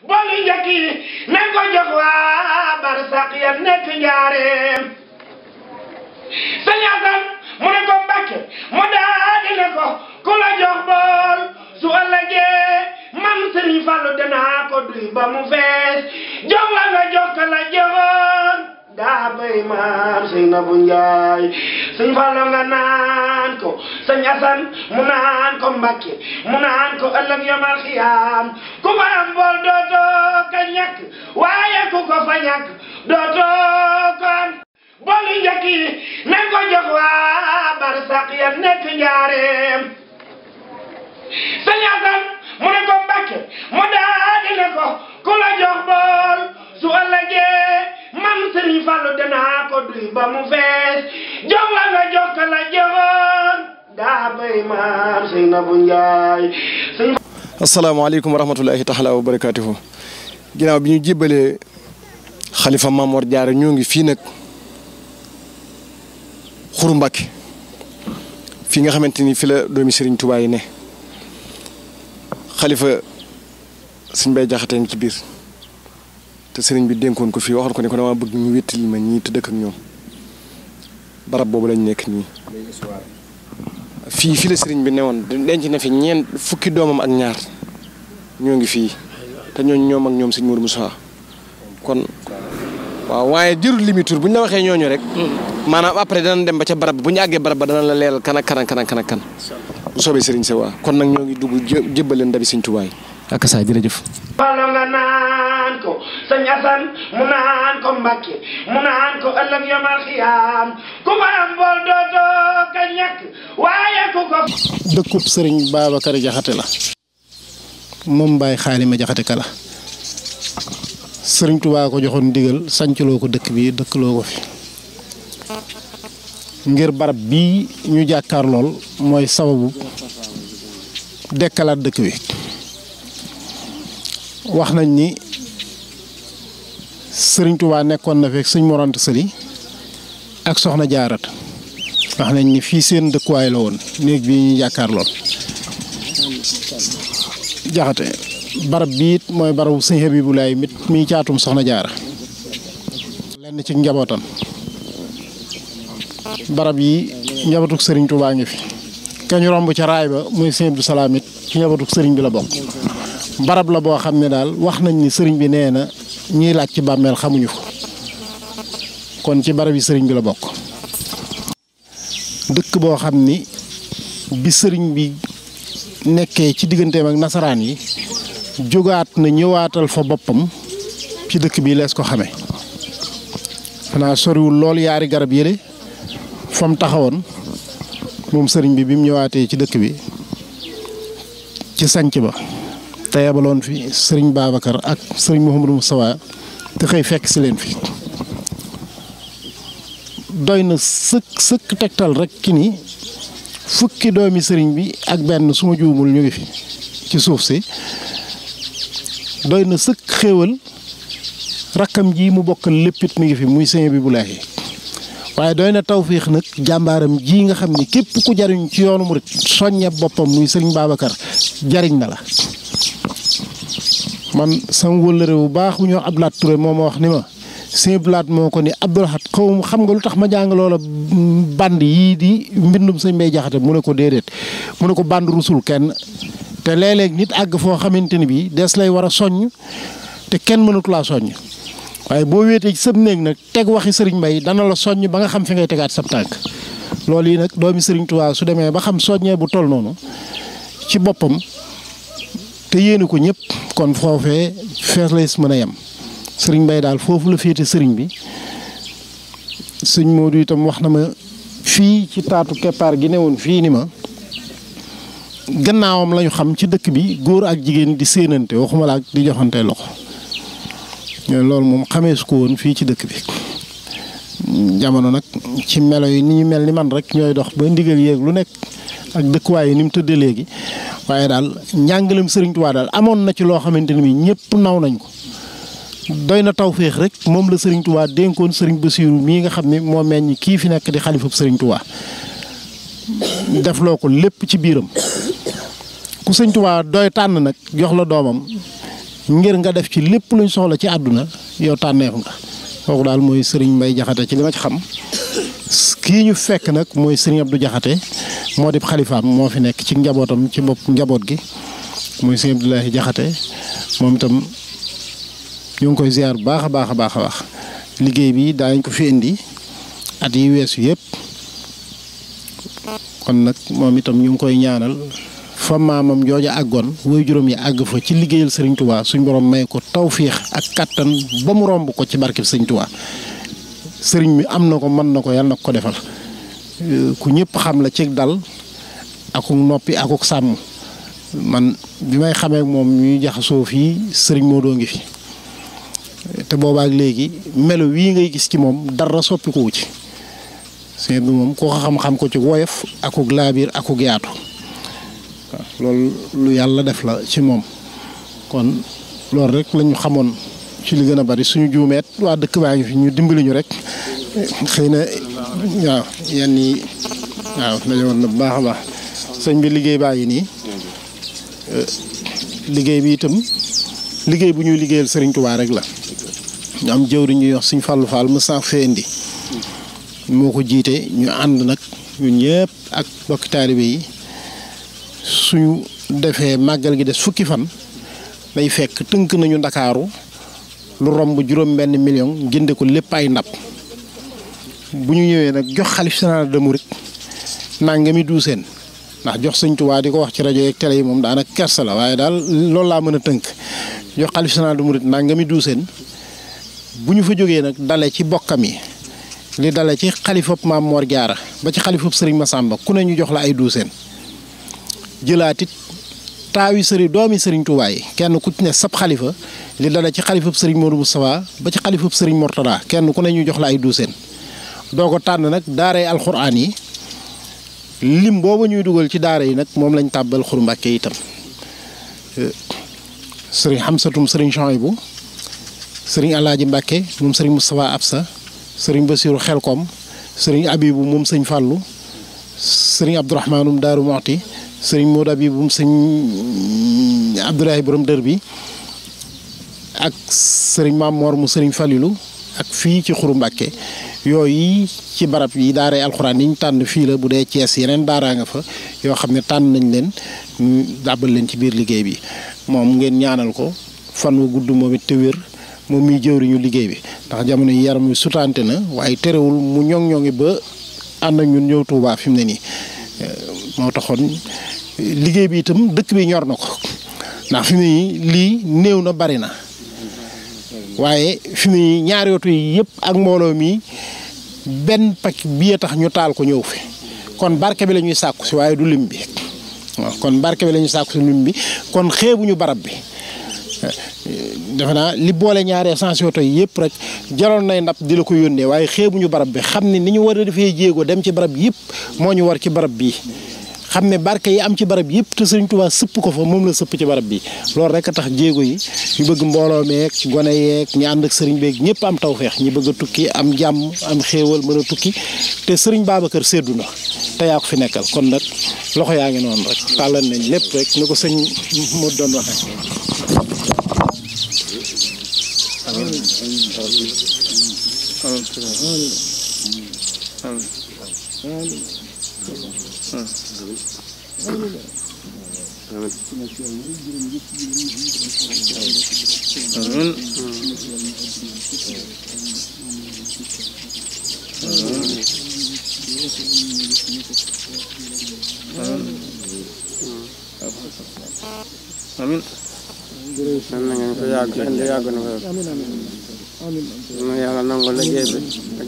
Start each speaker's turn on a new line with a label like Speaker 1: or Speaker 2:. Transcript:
Speaker 1: boolu njëkk yi nañ ko jox waa barsàq ya nekk njaareem sëñ Asan mu ne ko Mbàkke mu daal di ne ko ku la jox bool su ëllëgee man Sëriñ Fallu danaa ko duy ba mu fees jox la nga jox ka la joxoon daa bay maam sëñ Nabu Njaay sëñ Fallu nga naan ko sëñ Asan mu naan ko Mbàkke mu naan ko ëllëg yomal xiyaam ku fa am bool dootoo ka ñàkk waaye ku ko fa ñàkk dootoo ko am boolu njëkk yi nañ ko jox waa barsàq ya nekk njaareem sëñ Asan mu ne ko Mbàkke mu daal di ne ko ku la jox bool su ëllëgee man Sëriñ Fallu danaa ko duy ba mu fees jox la nga jox ka la joxoon daa bay maam sëñ Nabu Njaay.
Speaker 2: asalaamaaleykum wa rahmatullahi taala wa barakaatuhu. ginnaaw bi ñu jébbalee xalifa Mamor Diarra ñoo ngi fii nag Xuru Mbàkke fi nga xamante ni fi la doomi Sëriñ Tuubaa yi ne xalifa sëñ Bay Jaxate ngi ci biir te sëriñ bi dénkoon ko fii waxoon ko ne ko dama bëgg ñu wéttali ma ñii te dëkk ak ñoom barab boobu lañ nekk nii fii la sëriñ bi newoon denc na fi fukki doomam ak ñaar ñoo ngi fii te ñoom ak ñoom sëñ Mourou Moussa kon waaw waaye jërul limitur bu ñu la waxee ñooñu rek maanaam après danañ dem ba ca barab bu ñu àggee barab ba dana la leeral kan bu soobee sëriñ sa waa kon nag ñoo ngi dugg jébbal leen ndabi sëñ Tuubaa yi ak saa jërëjëf.
Speaker 1: Fallu nga naan ko sëñ Asan mu naan ko Mbàkke mu naan ko ëllëg yomal xiyaam ku fa am bool dootoo ka ñàkk waaye ku ko.
Speaker 3: dëkkub sëriñ Babacar Jaxate la moom Baay Xaalima Jaxate Kala sëriñ Tuubaa ko joxoon ndigal sancloo ko dëkk bi dëkkloo ko fi ngir barab bii ñu jàkkaar lool mooy sababu dekkalaat dëkk bi wax nañ ni sëriñ Tuubaa nekkoon na fekk sëñ Mor Anta Sali ak soxna Jaarata wax nañ ni fii seen dëkkuwaay la woon néeg bii ñu jàkkaar lool Jaxate barab bii it mooy barabu sëñ Habibulaay mit mi caatum soxna Jaara lenn ci njabootam barab yi njabootuk sëriñ Tuubaa ngi fi kañu romb ca raay ba muy sëñ Abdou Salaam it ci njabootuk sëriñ bi la bokk barab la boo xam ne daal wax nañ ni sëriñ bi nee na ñiy laaj ci bàmmeel xamuñu ko kon ci barab yi sëriñ bi la bokk dëkk boo xam ni bi sëriñ bi nekkee ci digganteem ak nasaraan yi jógaat na ñëwaatal fa boppam ci dëkk bi lees ko xamee xanaa soriwul lool yaari garab yële fa mu taxawoon moom sëriñ bi bi mu ñëwaatee ci dëkk bi ci sanc ba te yebaloon fi sëriñ Babacar ak sëriñ Mouhamadou Moustapha te xëy fekk si leen fi doy na sëkk tegtal rek ki ni fukki doomi sëriñ bi ak benn su ma juumul ñu ngi fi ci suuf si doy na sëkk xéewal rakkam ji mu bokkal léppit mi ngi fi muy sëñ bi bu laaxi waaye doy na tawfiix nag jàmbaaram ji nga xam ni képp ku jariñ ci yoonu murit soññe boppam muy sëriñ Babacar jariñ na la man sama wëllëre bu baax bu ñu wax Abdoulaat Touré moo ma wax ni ma sëñ Blaat moo ko ni Abdoulahat xaw xam nga lu tax ma jàng loola band yii di mbindum sëñ Mbay Jaxate mu ne ko déedéet mu ne ko band rusul kenn te léeg-léeg nit àgg foo xamante ni bii des lay war a soññ te kenn mënatu laa soññ waaye boo wéetee ci sëb néeg nag teg waxi sëriñ Mbay dana la soññ ba nga xam fi ngay tegaat sab tànk loolu yi nag doomi sëriñ Tuubaa su demee ba xam soññee bu toll noonu ci boppam te yéene ko ñëpp kon foofee fees lay mën a yem sëriñ Mbay daal foofu la féete sëriñ bi sëñ Modou itam wax na ma fii ci taatu keppaar gi newoon fii ni ma gannaawam lañu xam ci dëkk bi góor ak jigéen di séenante waxuma la ak di joxante loxo loolu moom xamee su ko woon fii ci dëkk bi jamono nag ci melo yi ni ñu mel ni man rek ñooy dox ba ndigal yéeg lu nekk ak dëkkuwaay yi ni mu tëddee léegi waaye daal njàngalem sëriñ Tuubaa daal amoon na ci loo xamante ne bii ñëpp naw nañ ko doy na tawféex rek moom la sëriñ Tuubaa dénkoon sëriñ Basiiru mii nga xam ne moo meññ kii fi nekk di xalifab sëriñ Tuubaa defloo ko lépp ci biiram ku sëriñ Tuubaa doy tànn nag jox la doomam ngir nga def ci lépp luñ soxla ci àdduna yow tànneef nga kooku daal mooy sëriñ Mbay Jaxate ci li ma ci xam. kii ñu fekk nag mooy sëriñ Abdou Jaxate moo di xalifaam moo fi nekk ci njabootam ci bopp njaboot gi muy sëriñ Abdoulahi Jaxate moom itam ñu ngi koy ziar bu baax a baax a baax a baax liggéey bi daañu ko fi indi at yi weesu yëpp kon nag moom itam ñu ngi koy ñaanal fa maamam jooja àggoon woy juróom yi àgg fa ci liggéeyal sëriñ Touba suñ borom may ko tawfiix ak kàttan ba mu romb ko ci barkeb sëriñ Touba sëriñ bi am na ko mën na ko yàlla na ko defal ku ñëpp xam la ci dal akuk noppi akuk sàmm man bi may xamee moom ñuy jaxasoo fii sëriñ Modou ngi fi te boobaak léegi melo wii ngay gis ci moom dara soppikuwu ci sëñ bi moom koo xam-xam ko ci woyof akuk laabiir akuk yaatu waaw loolu lu yàlla def la ci moom kon loolu rek lañu xamoon ci li gën a bari suñu juumeet waa dëkk baa ngi fi ñu dimbali ñu rek xëy na waaw yenn yi waaw dañoon na bu baax a baax sëñ bi liggéey baa ngi nii liggéey bi itam liggéey bu ñuy liggéeyal Sëriñ Tuubaa rek la ñu am jëwriñ ñuy wax Sëñ Fallu Fall mu sax fee indi moo ko jiite ñu ànd nag ñun ñëpp ak bokki taalibe yi suñu defee màggal gi des fukki fan day fekk tënk nañu Ndakaaru lu romb juróom-benn million jënde ko lépp ay ndab bu ñu ñëwee nag jox xalif général des mourides nangami duuseen ndax jox Sëñ Tuubaa di ko wax ci rajo yeeg télé yi moom daanaka kersa la waaye daal loolu laa mën a tënk jox xalif général des mourides nangami duuseen bu ñu fa jógee nag dale ci bokkam yi li dale ci xalifab Maam Mor Jaara ba ci xalifab Sëriñ Masamba ku ne ñu jox la ay duuseen jëlaatit taawi sëriñ doomi Sëriñ Tuubaa yi kenn ku ci ne sab xalifa li dale ci xalifab Sëriñ Modou Moustapha ba ci xalifab Sëriñ Mortada kenn ku ne ñu jox la ay duuseen doo ko tànn nag daaray alxuraan yi lim booba ñuy dugal ci daara yi nag moom lañ tàbbal Xuru Mbàkke itam sëriñ Xamsatum sëriñ Chouaïbou sëriñ Alaaji Mbàkke moom sëriñ Moustapha Absa sëriñ Basiru Xelkom sëriñ Abibu moom sëñ Fàllu sëriñ Abdourahmanum Daaru Moxti sëriñ Moodu Abibu moom sëñ Abdoulahi borom dër bi ak sëriñ Maam Moor mu sëriñ Falilu ak fii ci Xuru Mbàkke yooyu ci barab yi daaray alxuraan yi ñu tànn fii la bu dee Cees yeneen daaraa nga fa yoo xam ne tànn nañ leen dàbbal leen ci biir liggéey bi moom ngeen ñaanal ko fan wu gudd moom it te wér moom miy jëwriñu liggéey bi ndax jamono yi yaram wi sutaante na waaye terewul mu ñoŋ-ñoŋi ba ànd ak ñun ñëw Tuubaa fi mu ne nii moo taxoon liggéey bi itam dëkk bi ñor na ko ndax fi mu ne nii lii néew na bari na waaye fi mu ne nii ñaari oto yi yëpp ak mbooloo mi benn pak bi tax ñu taal ko ñëw fi kon barke bi la ñuy sàkku si waaye du lim bi waaw kon barke bi la ñuy sàkku si lim bi kon xeebuñu barab bi defe naa li boole ñaari essence oto yi yëpp rek jaroon nay ndab di la ko yónnee waaye xeebuñu barab bi xam ne ni ñu war a defee jéego dem ci barab yëpp moo ñu war ci barab bii xam ne barke yi am ci barab yëpp te Sëriñ Tuubaa sëpp ko fa moom la sëpp ci barab bi loolu rek a tax jéego yi ñu bëgg mbooloo meeg gone yeeg ñu ànd ak sëriñ beeg ñëpp am tawfeex ñi bëgg a tukki am jàmm am xéewal mën a tukki te sëriñ Babacar séddu na te yaa ko fi nekkal kon nag loxo yaa ngi noonu rek tàllal nañ lépp rek ni ko sëñ mu doon waxee.
Speaker 4: Amin. Nan ngeen ko yàgg na yàlla nangu liggéey bi ak